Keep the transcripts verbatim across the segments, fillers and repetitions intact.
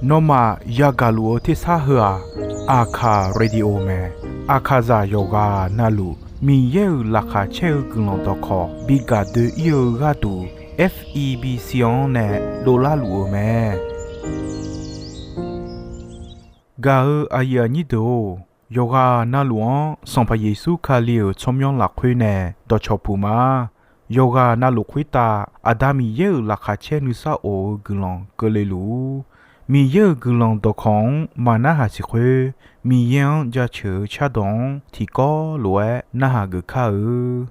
Nawmaf yagaq luf-eu tersar heu-aq, Aqkaq Radio mae. Aqkaqzaq yawqghaq navluf Miqyaer-euq laqkhaq caer-eu guiqlanq dawqkawq bi gaq doe-ir-eu gharduq, F E B C-anr nae dovlar luf-eu mae. Gaq-eu aqyuif aqnyir deuq-or, yawqghaq navluf-anr Sanqpaq Yeqsur Kali-euq tsawrmyanr lafkhoer nae dawqcawq puq ma. Yawqghaq navluf khoertav Aqda Miqyaer-euq laqkhaq caer nuisar of-eu guiqlanq keuvle luf-ur. Miqyaer-euq guiqlanq dawqkawq-anr maqnarhaq siq khoer, Miqyaer-anr jaceuq-eu cardawq-anr tiqkawv lof-aer narhaq geuf kar-eu.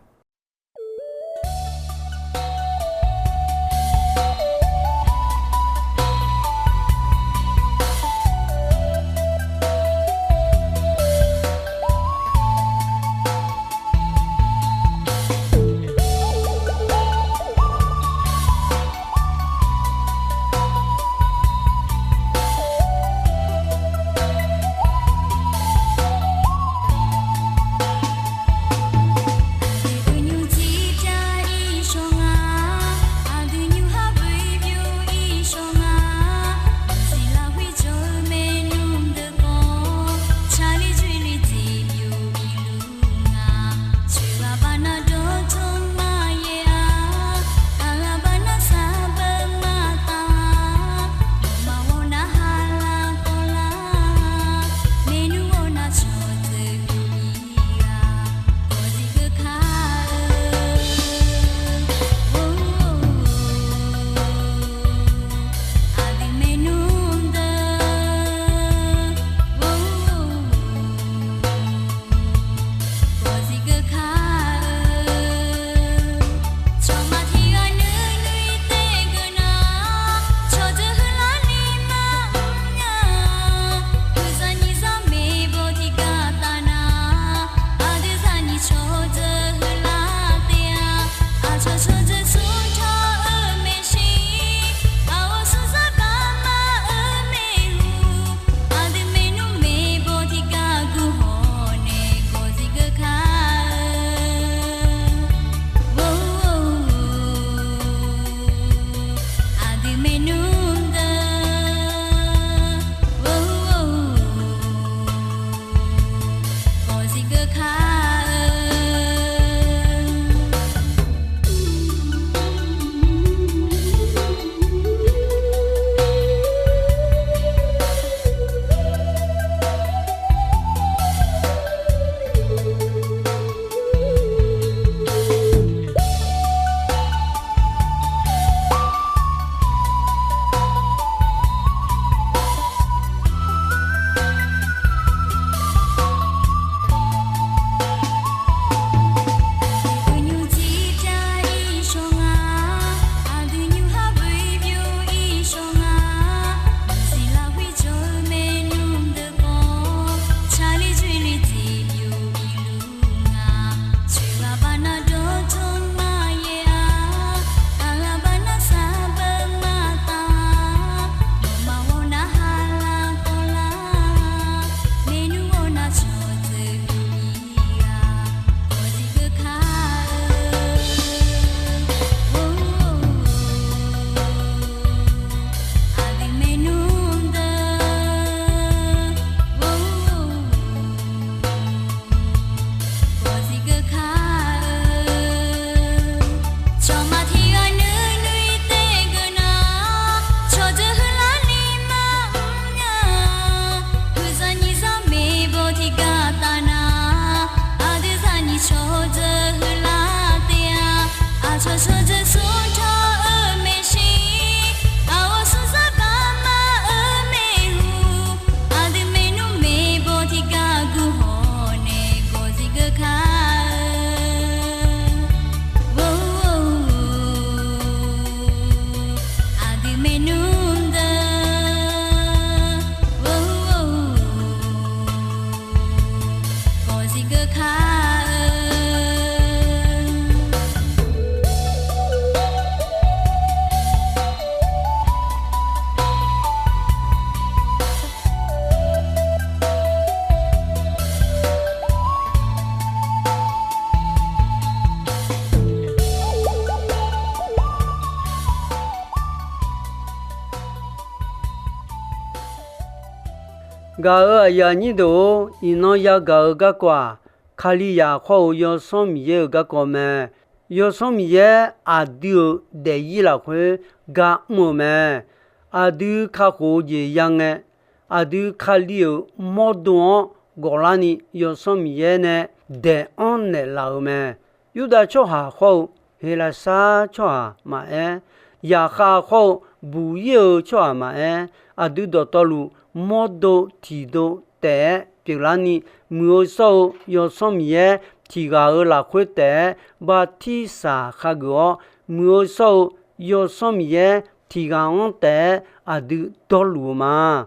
Gaq-euq aqyuif aqnyir deuq-or, iqnan yagaq-eu garkawv-aq, Kalizaq khawr-eu Yawsanr Miqyaer-euq garkawv mae. Yawsanr Miqyaer aqdui-euq daefzir lafkhoer gar mr-eu mae. Aqdui kakhof-eu jeq ya ngae, aqdui Kali-euq mawrdo-anr gawflarni Yawsanr Miqyaer nae daeq-anr naeqlaf-euq mae. Yurdav tsawrhaq khawr-eu, Heqlaqsar tsawrhaq maqaer, zaqkhav khawr-eu, buq-ir-eu tsawrhaq maqaer, aqdui dawqtawvluf mawrdo tiqdov taef-aer pyeuflarni, muiq-eu shawr-eu Yawsanr Miqyaer tiq ghaq-euq lafkhoer taef-aer bartirsaq khageuf-awr, muiq-eu shawr-eu Yawsanr Miqyaer tiq ghaq-anr taef-aer aqdui dawrluf-eu ma.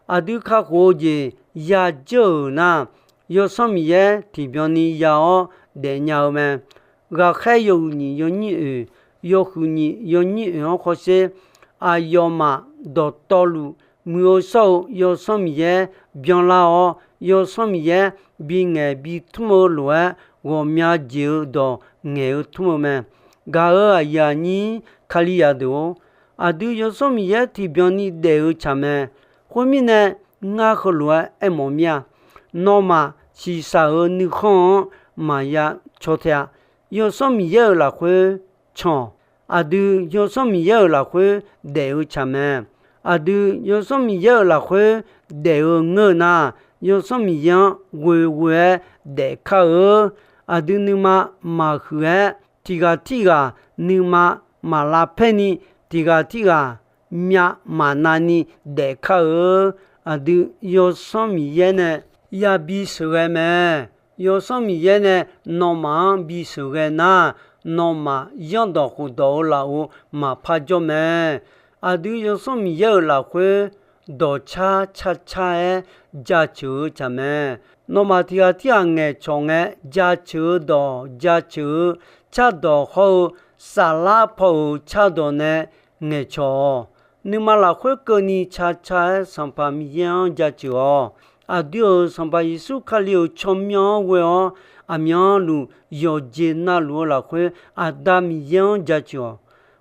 Aqdui kakhof-eu jeq yadzeur-euq nar, Yawsanr Miqyaer tiqbyan ni ya-awr daefnya-eu mae. Ghaqkhaer yawhuiq nyiq yawnyir oeq, yawhuiq nyiq yawnyir oeq-anr hawsher, aqyawfmaf dawqtawvluf muiq-eu shawr-eu Yawsanr Miqyaer byanlar-awr, Yawsanr Miqyaer bingaeq bitmr-eu lof-aer, ghawqmya jeq-eu dawq ngaeq-eu tmr-eu mae. Gaq-euq aqyuif aqnyir Kalizaq deuq-or, aqdui Yawsanr Miqyaer tiqbyan ni daef-eu tsaq mae. Khoermirnae, ngar heulof-aer aermawf mir-a. Nawmaf shiqshaq-euq nuikhanr-anr maqya caw tae-a. Yawsanr Miqyaer-euq lafkhoer can-awq. Aqdui Yawsanr Miqyaer-euq lafkhoer daef-eu tsaq mae. Aqdui Yawsanr Miqyaer-euq lafkhoer daef-eu ngeur-eu nar, Yawsanr Miqyaer-anr ghoeghoe-aer daefkar-eu. Aqdui nuima maqhuiq-aer, tiq ghaq tirghaq nuima maq lavpaer ni, tiq ghaq tirghaq myav maqnav ni daefkar-eu. Aqdui Yawsanr Miqyaer nae yabi sheuqghae mae. Yawsanr Miqyaer nae nawmaf-anr bi sheuqghae nar, nawmaf zanrdawq khofdawq-eu lafov maqpar jawr mae. Aqdui Yawsanr Miqyaer-euq lafkhoer dawqcar carcar-aer jaceuq-eu tsaq mae. Nawmaf tiq ghaq tirghaq ngaeqcawq ngae, jaceuq-eu dawq jaceuq-eu cardawq hawr-eu, saflar paw-euq cardawq nae ngaeqcawq-awq. Nuima lafkhoer keuvni cacar-aer Sanqpaq Miqyaer-anr jaceuq-awq. Aqdui-euq Sanqpaq Yeqsur Kali-euq tsawrmyanr-anr ghoe-awr, aqmyanluf yawqjeq navluf-eu lafkhoer Aqda Miqyaer-anr jaceuq-awq.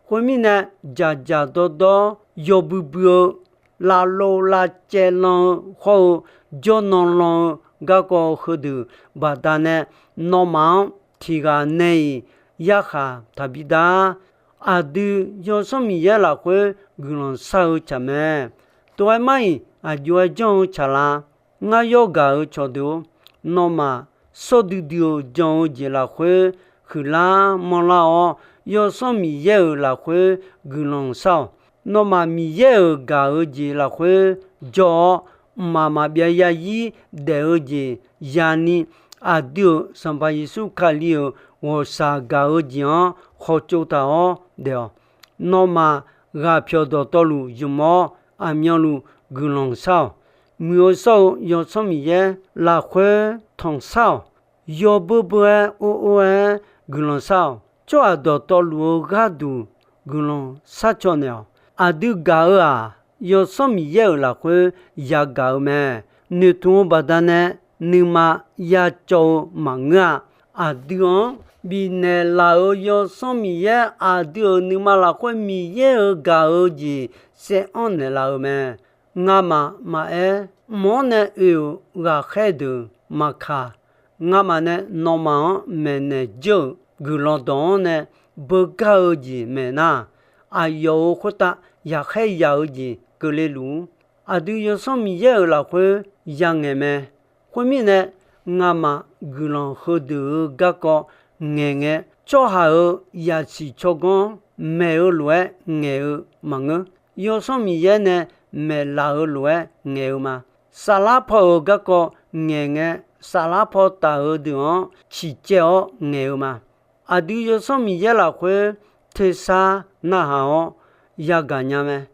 Khoermirnae, dzaqdzaq dawrdawr yawbui bui-eu, lavlov lavcaev lan-eu hawr-eu, jawrnan lan-eu garkawv heudeuq baqdanae, nawmaf-anr tiq ghaq nae-iq yarkhaq taqbi dar. Aqdui Yawsanr Miqyaer lafkhoer guiqlanq shar-eu tsaq mae. Tov-aer mar-iq aqjox-aer janr-eu tsaqlar. Ngar yawr gaq-eu cawqdeuq-or, nawmaf shawr duidui-eu jan-eu jeq lafkhoer huiqlar manrlar-awr, Yawsanr Miqyaer-euq lafkhoer guiqlanq shar-awq. Nawmaf Miqyaer-euq gaq-eu jeq lafkhoer jawr-awr, mqmaq maqbyav yarzir daef-eu jeq yani, aqdui-euq Sanqpaq Yeqsur Kali-euq ghawqshaq gaq-eu jeq-anr khawtsov taq-awr daef-awq. Nawmaf ghaqpyawq dawqtawvluf zmq-awr, aqmyanluf guiqlanq shar-awq. Muiq-eu shawr-eu Yawsanr Miqyaer lafkhoer tanqshar-awq. Yawbeur beur-aer or or-aer guiqlanq shar-awq. Tsawrhaq dawqtawvluf-eu gharduq guiqlanq sharcaw naeq-awq. Aqdui gaq-eu-aq, Yawsanr Miqyaer-euq lafkhoer yagaq-eu mae. Noeqtmq-eu baqdanae nuima yacawv-eu maqngeur-a. Aqdui-anr bifnaeq laf-euq Yawsanr Miqyaer aqdui-euq nuima lafkhoer Miqyaer-euq gaq-eu jeq saeranr naeqlaf-eu mae. Ngamaf maqaer, mq-anr nae oe-euq ghaqkhaer deuq maqkaq, ngamaf nae nawmaf-anr maeqnaeq dzeur-euq guiqlanq dawq-anr nae beugar-eu jeq maeq nar, aqyawf-euq khoertav yaqkhaer yaq-eu jeq keuvle luf-ur. Aqdui Yawsanr Miqyaer-euq lafkhoer yangaeq mae. Khoermirnae, ngamaf guiqlanq heudeuq-euq garkawv ngaeq ngae, tsawrhaq-euq yaqsiq tsawrganr maeq-eu lof-aer ngaeq-eu maqngeur. Yawsanr Miqyaer nae maeqlaf-eu lof-aer ngaeq-eu ma. Saflar paw-euq garkawv ngaeq ngae, saflar paw taf-eu deuq-anr ciqcaev-awr ngaeq-eu ma. Aqdui Yawsanr Miqyaer lafkhoer tersar narhaq-awr yagaq nya mae.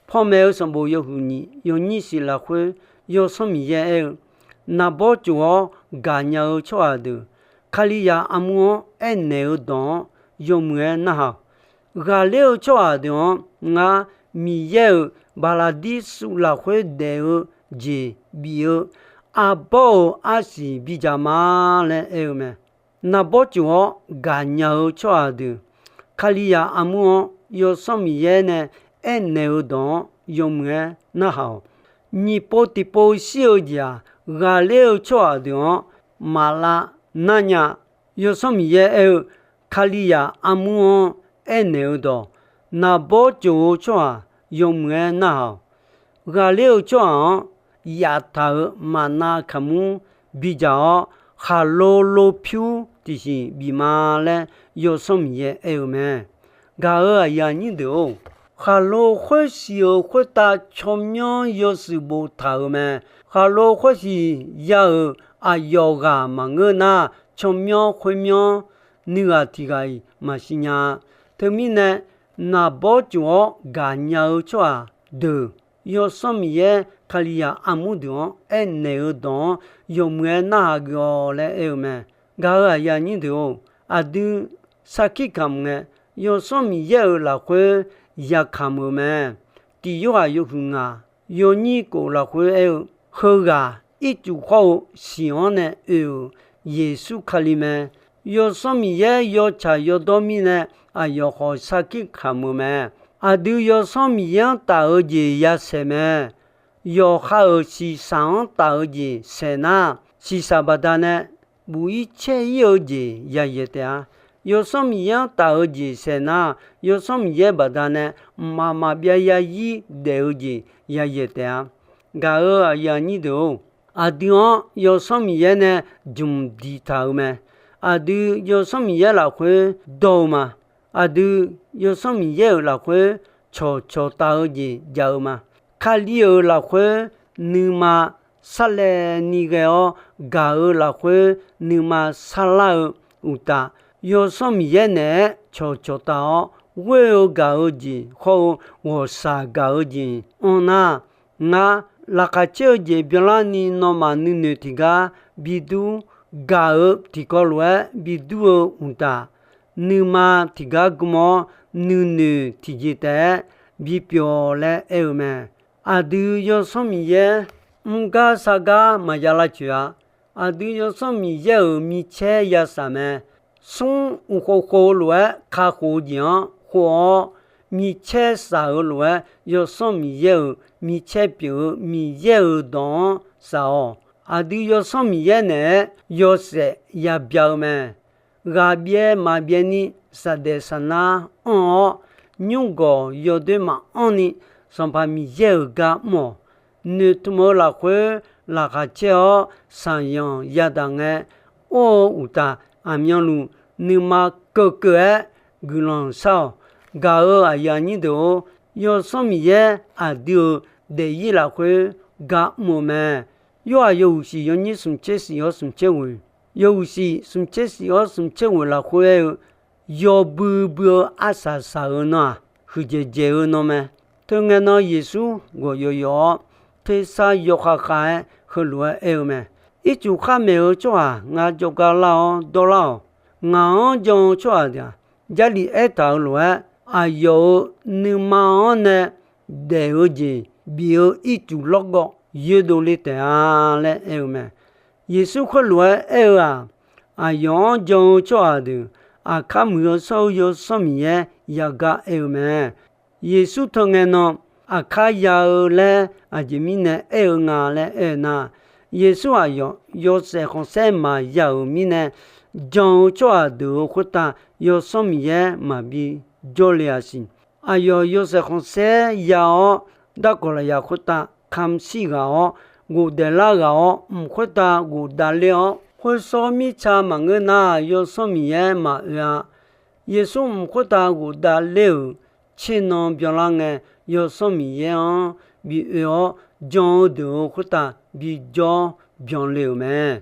Panmaeq-eu sanqbof yawhuiq nyiq yawnyir shif lafkhoer Yawsanr Miqyaer aer-eu, Naqbawr tsof-awr gaqnya-eu tsawrhaq deuq, Kalizaq armur-anr aernaeq-eu dawq-anr yawmuiq-aer narhaq-awq. Ghaqler-eu tsawrhaq deuq-anr ngar Miqyaer-euq baqlaqdir suf lafkhoer daef-eu jeq bif-eu arbawr-euq arsiq bidzaq ma laer aer-eu mae. Naqbawr tsof-awr gaqnya-eu tsawrhaq deuq, Kalizaq armur-anr Yawsanr Miqyaer nae aernaeq-eu dawq-anr yawmuiq-aer narhaq-awq. nyiq pov tiqpov shir-eu jeq-aq, ghaqler-eu tsawrhaq deuq-anr maqlav nar nya. Yawsanr Miqyaer aer-eu, Kalizaq armur-anr aernaeq-eu dawq, naqbawr tsof-eu tsawrhaq yawmuiq-aer narhaq-awq. Ghaqler-eu tsawrhaq-anr yaftaq-euq maqnav kaqmur bidzaq-awr, khaqlo lo pyur tiqsiq bif ma laer Yawsanr Miqyaer aer-eu mae. Gaq-euq aqyuif aqnyir deuq-or, khaqlo khoersiq-euq khoertav tsawrmyanr yawshuif boftaq-euq mae. Khaqlo khoersiq ya-euq aqyawf ghaq maqngeur nar, tsawrmyanr khoermyanr nuighaq tiq ghaq-iq maqsiq nya. Teumirnae, naqbawr tsof-awr gaqnya-eu tsawrhaq deuq, Yawsanr Miqyaer Kalizaq armur deuq-anr aernaeq-eu dawq-anr yawmuiq-aer narhaq geuf-awq laer aer-eu mae. Gaq-euq aqyuif aqnyir deuq-or, aqdui sarkir kamq ngae, Yawsanr Miqyaer-euq lafkhoer yakamq-euq mae. Tiq Yorhaq yawhuiq ngaq yawnyir kof lafkhoer aer-eu, heughaq ircuf khawr-eu siq-anr nae oe-euq Yeqsur Kali mae. Yawsanr Miqyaer yawtsaq yawdawr mirnae, aqyawf khawf sarkir kamq-eu mae. Aqdui Yawsanr Miqyaer-anr taf-eu jeq yasaeq mae. Yawqha-euq shiqshaq-anr taf-eu jeq saeq nar, shiqshaq baqdanae buq-ir caer-ir-eu jeq yayaeq taef-a. Yawsanr Miqyaer-anr taf-eu jeq saeq nar, Yawsanr Miqyaer baqdanae mqmaq maqbyav yarzir daef-eu jeq yayaeq taef-a. Gaq-euq aqyuif aqnyir deuq-or, aqdui-anr Yawsanr Miqyaer nae jmq diqtaq-eu mae. Aqdui Yawsanr Miqyaer lafkhoer dawr-eu ma. Aqdui Yawsanr Miqyaer-euq lafkhoer cawqcawq taf-eu jeq jav-eu ma. Kali-euq lafkhoer nuima sarlaevni ghae-awr, gaq-euq lafkhoer nuima sarlar-eu uqtaf, Yawsanr Miqyaer naeq-aer cawqcawq taf-awr ghoer-eu gaq-eu jeq hawr-eu ghawqshaq gaq-eu jeq anr nar, ngar laqkhaq caer-eu jeq byanlarni nawmaf nuinoeq tiqgar bidur, gaq-eu tiqkawv lof-aer bidur-eu uqtaf, nuima tiqgar gm-awr nuinoeq tiqjeq taef-aer bipyeuf-awq laer aer-eu mae. Aqdui Yawsanr Miqyaer mr gar sar gar maqya lavcoeq-a. Aqdui Yawsanr Miqyaer-euq micaer yashaq mae. Smr uqkhov khov-eu lof-aer kakhof-eu jeq-anr khov-awr, micaer shaq-eu lof-aer Yawsanr Miqyaer-euq micaer pyeuf-eu Miqyaer-euq dawq-anr shaq-awq. Aqdui Yawsanr Miqyaer naeq-aer yawshaef yabya-eu mae. Ghaqbyaev maqbyaev ni shaqdaef shaqnar anr-awr, nymrgawq yawdoer maqanr ni Sanqpaq Miqyaer-euq gar mr-awq. Noeqtmq-eu lafkhoer laqkhaq caer-awr shaqyanq yadaq ngae, or-eu uqtaf, aqmyanluf nuima keuvkeuv-aer guiqlanq shar-awq. Gaq-euq aqyuif aqnyir deuq-or, Yawsanr Miqyaer aqdui-euq daefzir lafkhoer gar mr-eu mae. Yorhaq yawhuiq shif yawnyir smq tser shif-awr smq tser ghoeq, yawhuiq shif smq tser shif-awr smq tser ghoeq lafkhoer aer-eu, yawbui bui-eu arsaq saq-eu nan-aq, huiqdzaeq dzaeq-eu nan mae. Teungae nan Yeqsur ghawq yawf yawf-awr, tersar yawkhav khav-aer heulof-aer aer-eu mae. Ircuf khar maeq-eu tsawrhaq ngar jawrgar lar-awr dawrlar-awq. Ngaq-anr jan-eu tsawrhaq deuq-aq, Jarlif aertaq-euq lof-aer, aqyawf-euq nuima-anr nae daef-eu jeq bif-eu ircuf lawrgawv yoerdov le taef-a laer aer-eu mae. Yeqsur khoerlof-aer aer-eu-aq, aqyawf-anr jan-eu tsawrhaq deuq, aqkar muiq-eu shawr-eu Yawsanr Miqyaer yagar aer-eu mae. Yeqsur teungae nan aqkar ya-eu laer aqjeq mirnae aer-eu nga laer aer-eu nar, Yeqsur aqyawf yawshaef khanqsaer maqya-euq mirnae, jan-eu tsawrhaq deuq-euq khoertav Yawsanr Miqyaer maqbi jawrle-a siq. Aqyawf yawshaef khanqsaer ya-awr, darkawq lafyaq khoertav kamq shir ghaq-awr, ghofdaef lar ghaq-awr, mq khoertav ghofdav ler-awr, khoershawr mirtsa maqngeur nar, Yawsanr Miqyaer maqoe-a. Yeqsur mq khoertav ghofdav ler-euq tsernan byanlar ngae, Yawsanr Miqyaer-anr bi oe-awr, jan-eu deuq-euq khoertav bijawr byanle-euq mae.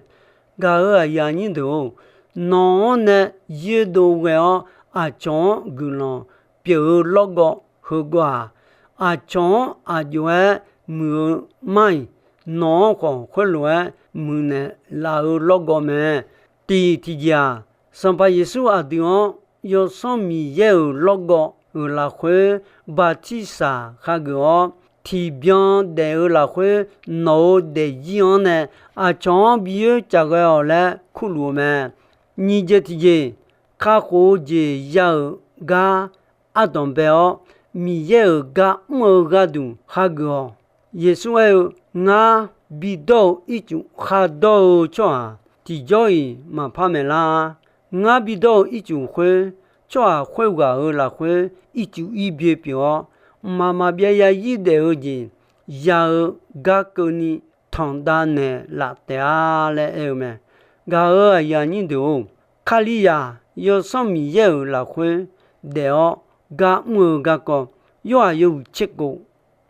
Gaq-euq aqyuif aqnyir deuq-or, nawq-anr nae yoerdov ghae-awr aqcawq-anr guiqlanq pyeuf-eu lawrgawv heugawv-aq, aqcawq-anr aq jov-aer muiq-eu mar-iq, nawq-anr khawf khoerlof-aer muiqnaeq laf-eu lawrgawv mae. Tiq tiqjeq-aq, Sanqpaq Yeqsur aqdui-anr Yawsanr Miqyaer-euq lawrgawv-euq lafkhoer bartirsaq hageuf-awr, tiqbyan daef-eu lafkhoer nawq-euq daefzir-anr nae aqcawq-anr bi oer caf ghae-awq laer kurluf-eu mae. Nyiq jeq tiqjeq, kakhof-eu jeq ya-euq gar ardanq bae-awr, Miqyaer-euq gar mr-eu gharduq hageuf-awq. Yeqsur aer-eu, Ngar bidawr-eu ircuf khardawr-eu tsawrhaq tiqjawr-iq maqpar maeqlar-a. Ngar bidawr-eu ircuf khoer, tsawrhaq khoerghaq-euq lafkhoer ircuf ir bye pyeuf-awr, mqmaq maqbyav ya ir daef-eu jeq ya-eu gar keuvni tanqdav naeqlaf taef-a laer aer-eu mae. Gaq-euq aqyuif aqnyir deuq-or, Kalizaq Yawsanr Miqyaer-euq lafkhoer daef-awr gar mr-eu garkawv, Yorhaq yawhuiq tser kof,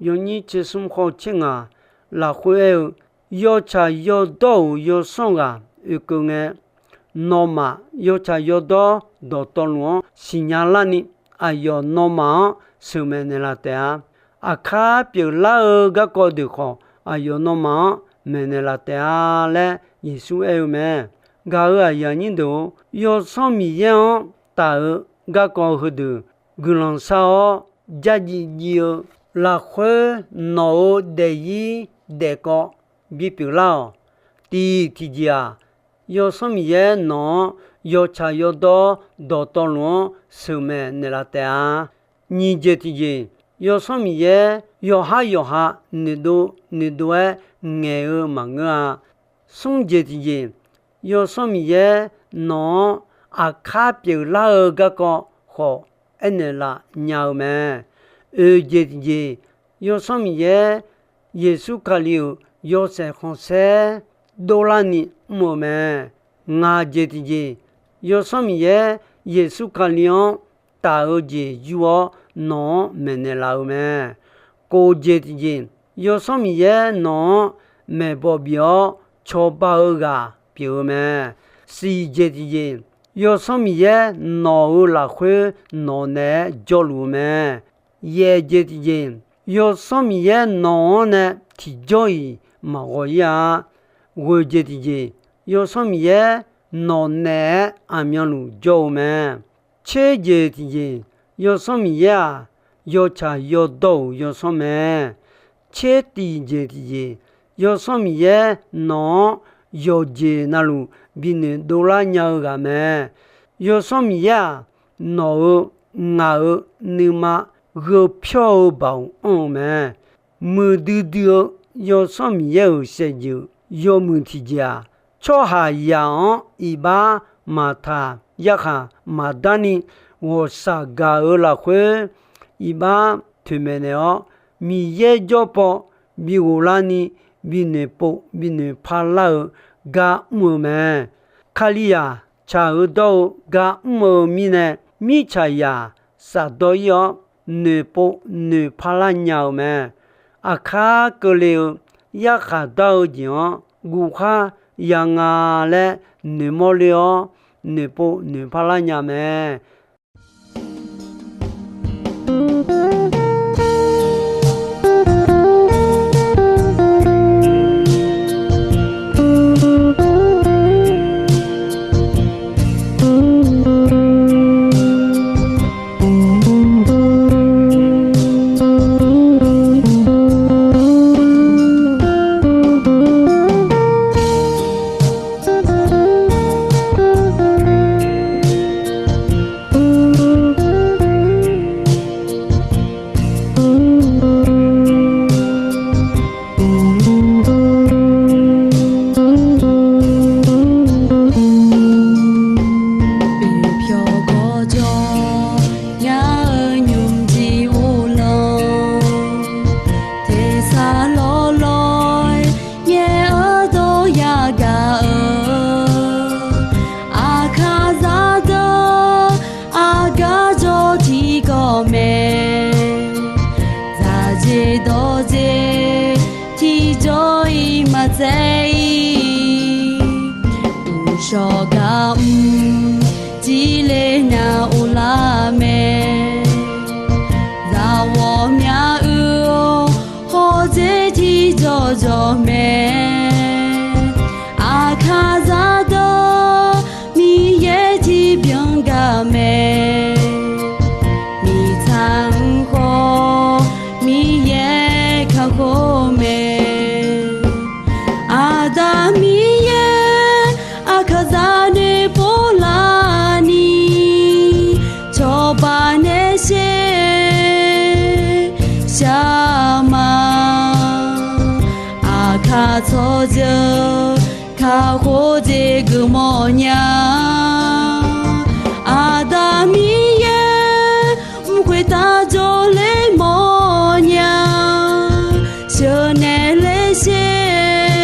yawnyir tser smr khawf tser ngaq lafkhoer aer-eu, yawtsaq yawdawr-euq yawsanr ghaq oekeuv ngae, nawmaf yawtsaq yawdawr dawqtawvluf-anr siqnya larni, aqyawf nawmaf-anr sheuqmaeq naeqlaf taef-a. Aqkar pyeuflar-eu garkawv deuq khawf, aqyawf nawmaf-anr maeqnaeq laf taef-a laer Yeqsur aer-eu mae. Gaq-euq aqyuif aqnyir deuq-or, Yawsanr Miqyaer-anr taf-eu garkawv heudeuq guiqlanq shar-awr, dzardziv dziv-eu lafkhoer nawq-euq daefzir daefkawv bipyeuf lar-awq. Tiq tiqjeq-aq, Yawsanr Miqyaer nawq-anr yawtsaq yawdawr dawqtawvluf-anr sheuqmaeq naeqlaf taef-a. Nyiq jeq tiqjeq, Yawsanr Miqyaer yawqhar yawqha noeqdov noeqdov-aer ngaeq-eu maqngeur-a. Smr jeq tiqjeq, Yawsanr Miqyaer nawq-anr aqkar pyeuflar-eu garkawv khawf aernaeq laf nya-eu mae. Oeq jeq tiqjeq, Yawsanr Miqyaer Yeqsur Kali-euq yawshaef khanqsaer dovlarni mr-eu mae. Ngaq jeq tiqjeq, Yawsanr Miqyaer Yeqsur Kali-anr taf-eu jeq yur-awr nawq-anr maeqnaeq laf-eu mae. Kof jeq tiqjeq, Yawsanr Miqyaer nawq-anr maeqbawq bif-awr cawba-eu ghaq pyeuf-eu mae. Siq jeq tiqjeq, Yawsanr Miqyaer nawq-euq lafkhoer nawq naeq-aer jawrluf-eu mae. Yaef jeq tiqjeq, Yawsanr Miqyaer nawq-anr nae tiqjawr-iq maqghawq ir-a. Ghoeq jeq tiqjeq, Yawsanr Miqyaer nawq naeq-aer aqmyanluf jawr-eu mae. Tser jeq tiqjeq, Yawsanr Miqyaer-aq, yawtsaq yawdawr-euq yawsanr mae. Tser tiqjeq tiqjeq, Yawsanr Miqyaer nawq-anr yawqjeq navluf binoeq dovlar nya-eu ghaq mae. Yawsanr Miqyaer-aq, nawq-euq ngaq-euq nuima gheu pyawr-eu baoq anr-eu mae. Muiqdui dui-eu Yawsanr Miqyaer-euq saevdzeuf yawmuiq tiqjeq-aq, tsawrhaqzaq-anr iqbax maqtaq yarkhaq maqdarni ghawqshaq gaq-euq lafkhoer iqbax toeqmaeq naeq-awr, Miqyaer jawrpaw bi ghoflarni binoeq pov binoeq parlar-eu gar mr-eu mae. Kalizaq tsaq-eu dawr-eu gar mr-eu mirnae, mirtsaqzaq shafdawr ir-awr noeqpov noeqparlar nya-eu mae. Aqkar keuvle-eu yarkhaq dar-eu jeq-anr guvkhar ya nga laer noeqmawr ler-awr noeqpov noeqparlar nya mae. Oeqpyawq gawqjawq nya-eu nymrjir uvlanr, tersar lawrlawr-aer yaer-eu dawr yagaq-eu, aqkar zaqdeuq aqgar jawr tiqkawv mae. Zaqdzeq dawqdzeq tiqjawr-iq maqtsaev-ir, uqshawq gar mr jir ler nya uvlar mae. Zaqghawqmya uiq-awr hawdzer tiqjawr jawr mae. Aqkar zaqdeuq Miqyaer tiqbyan gar mae. Mirtsaq-anr khawf Miqyaer kakhof mae. Aqda Miqyaer aqkar zaq noeqpov larni cawba nae sher shar ma. Aqkaq tsawrjeuq kakhof jeq geufmawf nya. Aqda Miqyaer mrkhoeqtav jawrler mawfnya. Sheuqnaeq ler sher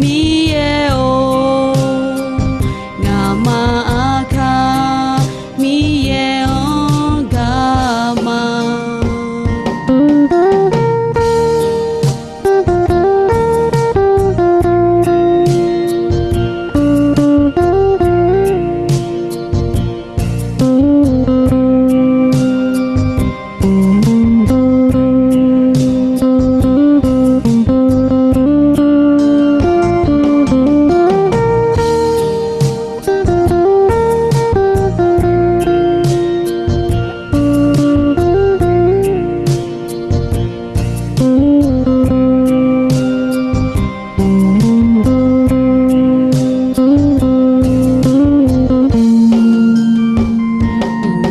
Miqyaer-or, ngaqma Aqkaq Miqyaer-anr gaq ma.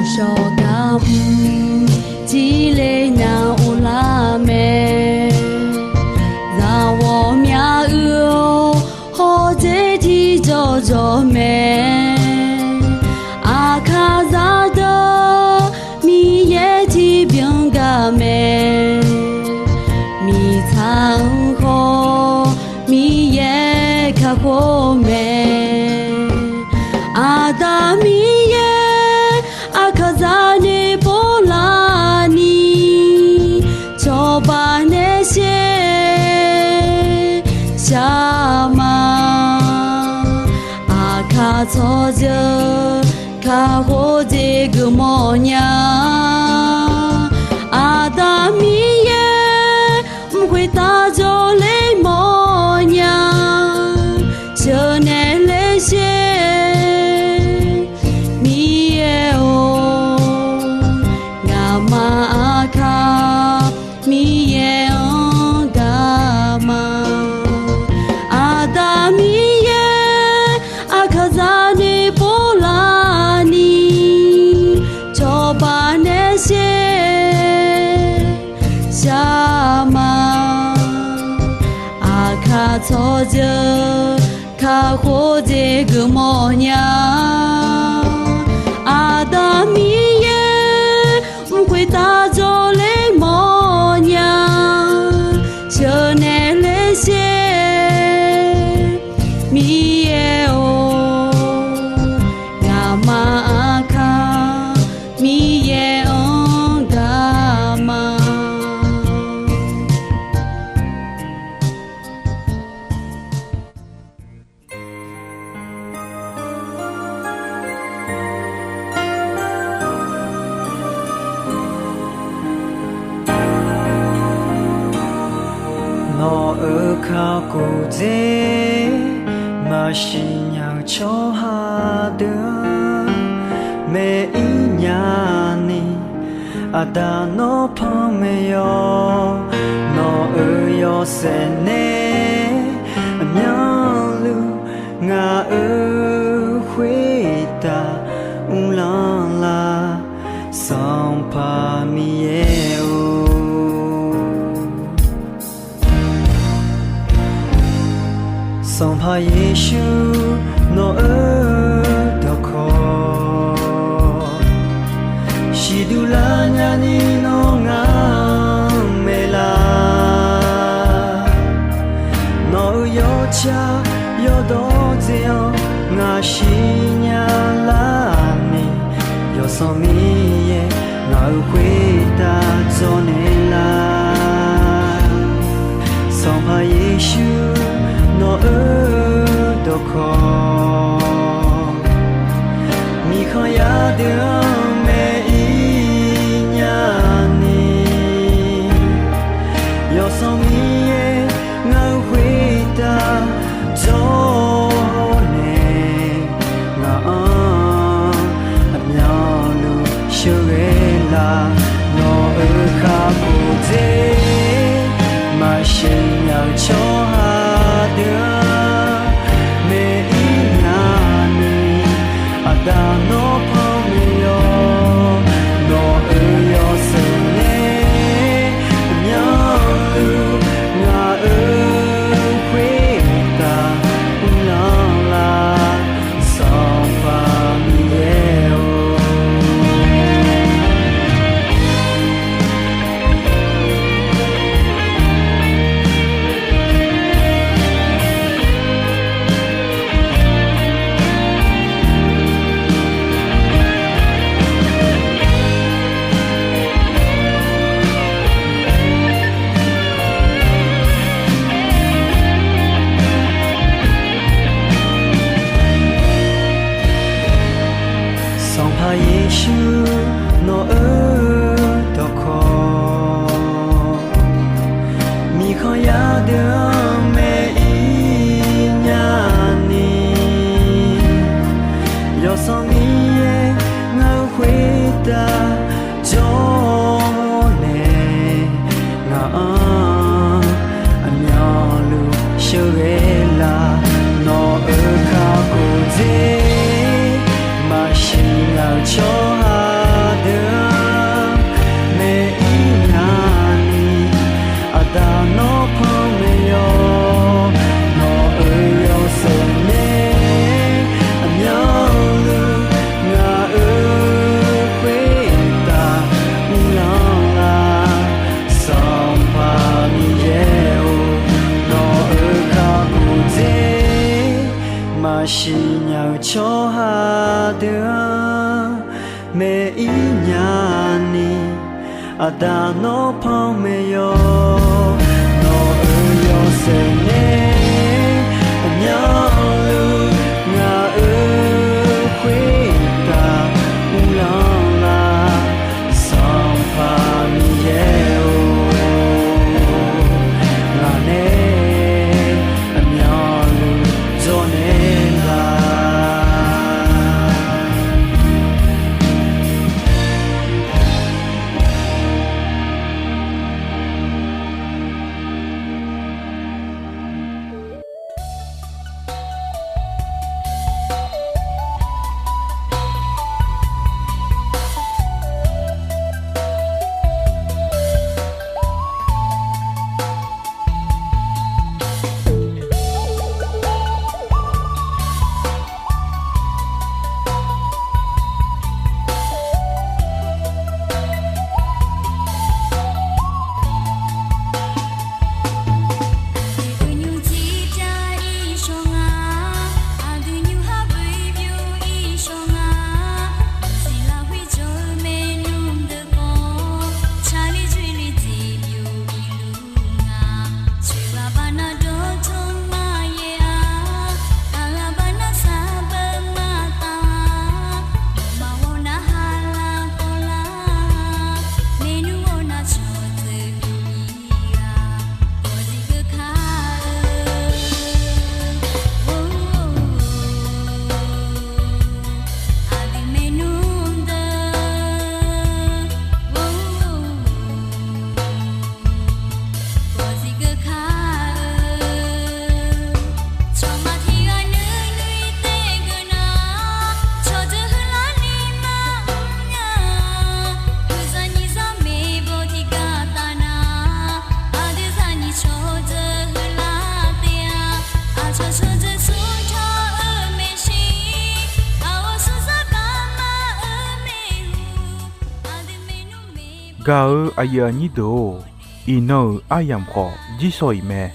Uqshawq garmr jir ler nya uvlar mae. Zaqghawqmya uiq-awr hawdzer tiqjawq jawq mae. Aqkaq zaqdeuq Miqyaer tiqbyan gaq mae. Miqtsaq-anr khawf Miqyaer kakhof mae. Aqda Miqyaer aqkaq zaq noeq pov laf ni, cawba nae sher shar ma. Aqkaq tsawrjeuq kakhof jeq geufmawf nya. Aqda Miqyaer mrkhoeqtav jawrler mawfnya. Sheuqnaeq ler sher Miqyaer-or, ngaqma Aqkaq Miqyaer-anr gaq ma. Aqda Miqyaer aqkaq zaq noeq pov laf ni, cawba nae sher shar ma. Aqkaq tsawrjeuq kakhof jeq geufmawf nya. Aqda Miqyaer mrkhoeqtav jawrler mawfnya. Sheuqnaeq ler sher Miqyaer-or, ngaqma Aqkaq Miqyaer-anr gaq ma. Nawq-euq kakhof dzer maqsiq nya-eu tsawrhaq deuq-anr maeq-ir nya ni, Aqda nawr panmaeq yawq. Nawq-euq yawshaef nae aqmyanluf ngaq-euq khoertav uvlanr lar, Sanqpaq Miqyaer-or. Sanqpaq Yeqsur nawq-euq dawqkawq siqduq lar nyani nawr ngaq-anr maeq lar. Nawq-euq yawtsaq yawdawr dzer-anr ngaq siqnya lar ni, Yawsanr Miqyaer ngaq-euq khoertav dzawrnaeq lar. Sanqpaq Yeqsur nawq-euq dawqkawq, mirkhanq yadeuq-anr maeq-ir nya ni, Yawsanr Miqyaer ngaq-euq khoertav dzawrnaeq, ngaq-anr aqmyanluf sheuqghae lar. Nawq-euq kakhof dzer maqsiq nya-eu tsawrhaq deuq-anr maeq-ir nya ni, Aqda nawr panmaeq yawq. Nawq-euq yawshaef nae aqmyanluf ngaq-euq Aqda nawr panmaeq yawq, nawq-euq yawshaef nae aqmyanluf ngaq-euq khoertav uvlanr lar, Sanqpaq Miqyaer-or, ngaq nae aqmyanluf dzawrnaeq lar. Gaq-eu aqyuif aqnyir deuq-or, iqnan-euq aryamq khawf jirsawq iq mae.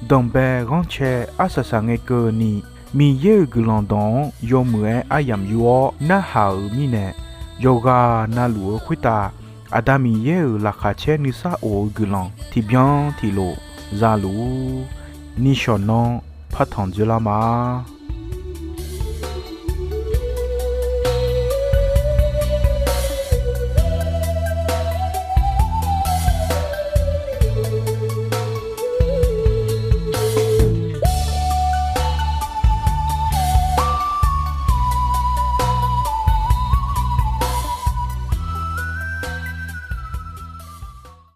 Danqbae ghanrcae arsaq saqngae keuvni, Miqyaer-euq guiqlanq dawq-anr yawmuiq-aer aryamq yur-awr narhaq-euq mirnae, yawqghaq navluf-eu khoertav Aqda Miqyaer-euq laqkhaq caer nuisar of-eu guiqlanq tiqbyan tiqlof zaluf-ur. Nishawq nanr partanq dzoerlar ma.